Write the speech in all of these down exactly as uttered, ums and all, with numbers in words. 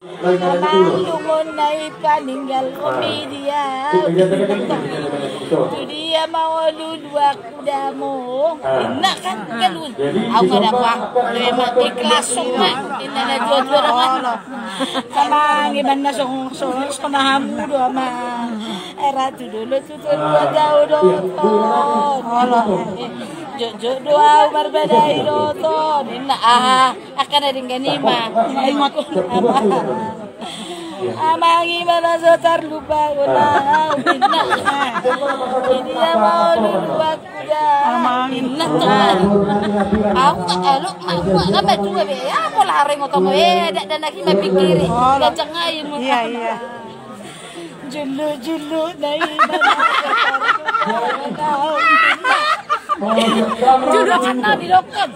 Amang, lungun na i paninggal, ah, komedia. Tu dia ma olo luat kudamong. Ah. Inna kan, ah, galun. Jadi, au ma dapot. Memang ikhlas ma. Inna na jujur, amang. Amang, iban na song, song, song na hamu do, amang. Era tu dolo tu, tu, ah, dua jau do, iya, ton. Olo. Eh, jujur do au marbadai do, ton. Inna, ah. Angka na denggan i ma. Ingot. Amang, i ma na so tarlupa, unang au, inna. Di dia ma olo luat kuda. Amang, inna, tong. Au ma, olo ma, au ma, nga ma tua be. Ya, pola haringot tong be, dak, dak na i ma pikiri. Gancang ai mu. Iya, iya. Juluk, juluk na i ma. Juluk na di dokon.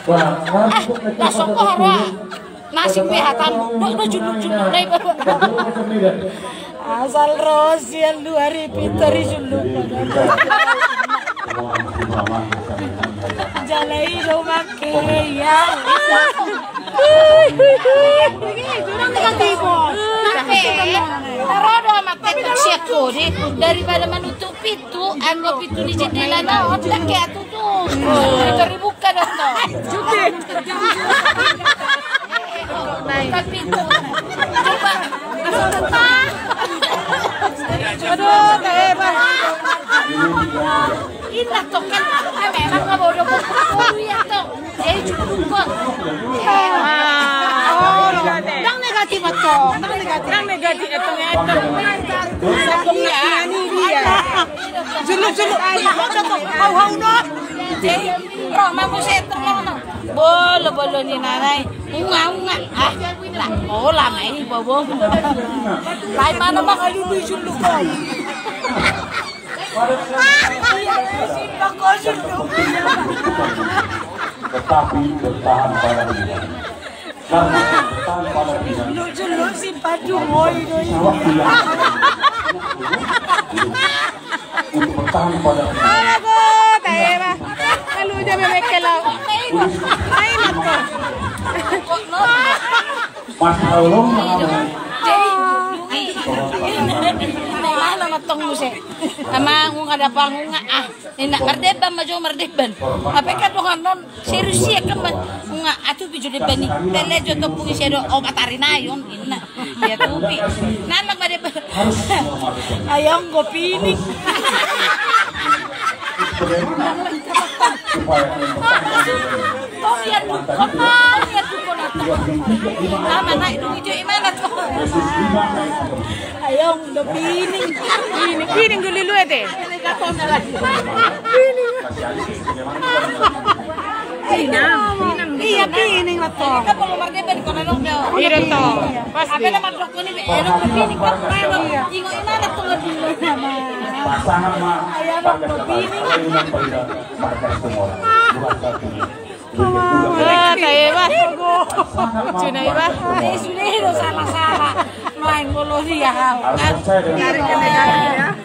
Ah, na songko haro. Nasib be hatamu. Dok, dok, juluk, juluk na i ma. Asal ro sian luar i pintor i juluk. Jala i do make, ya. Jurang negatif. Taro do amat tetek siak ko di, daripada manutup pintu, anggo pintu ni jendela na on, dak ke atutu. Pintu dibuka do to. Buka pintu. Coba. Aduh, teh, Bang. Inna tong kan, memang nga bodo bodo ya tong. Jadi cukup kok. Ah, oh, ndang negatif tong, ndang negatif. Ndang negatif tong ya tong. Sabung ya. Ini dia. Juluk, juluk. Hau, hau, no. Jadi, roh, mampu saya tong, no. Bolo, bolo ni nanai. Unga, unga. Ah, lah. Oh, lama ini, bobo. Lai mana maka dulu juluk kau. Tetapi bertahan pada pilihan. Karena bertahan pada pilihan. Lu, lu simpan dulu, woi, doi. Waktu yang untuk bertahan pada pilihan. Alah, go, tahe, bah. Lalu dia memekkel, lah. Main apa? Mas Aulong, Mas Aulong. Jadi, dui. Nah, mana matong muse? Amang, unga da pangunga, ah. Inna, mardeban ma jo, mardeban. Apa kan dongan non, serius ya kan, Bang? Unga, atupi jo deban i. Tele jo topung isi do, obat ari nayon, inna. Ia tupi. Nanang ma deban. Ayong go pining. Tong ia dukon, tong ia dukon, tong. Ama naik dulu jo, imana tong. Ayong do pining. Pining, pining dulu lu ete. Iya, pining lah tong. Iya tong. Pasti. Pasangan ma. Ayong do pining. Wah, tahe, bah. Cuna, bah. Sudah itu salah-salah. Main bola dia. Harus percaya dengan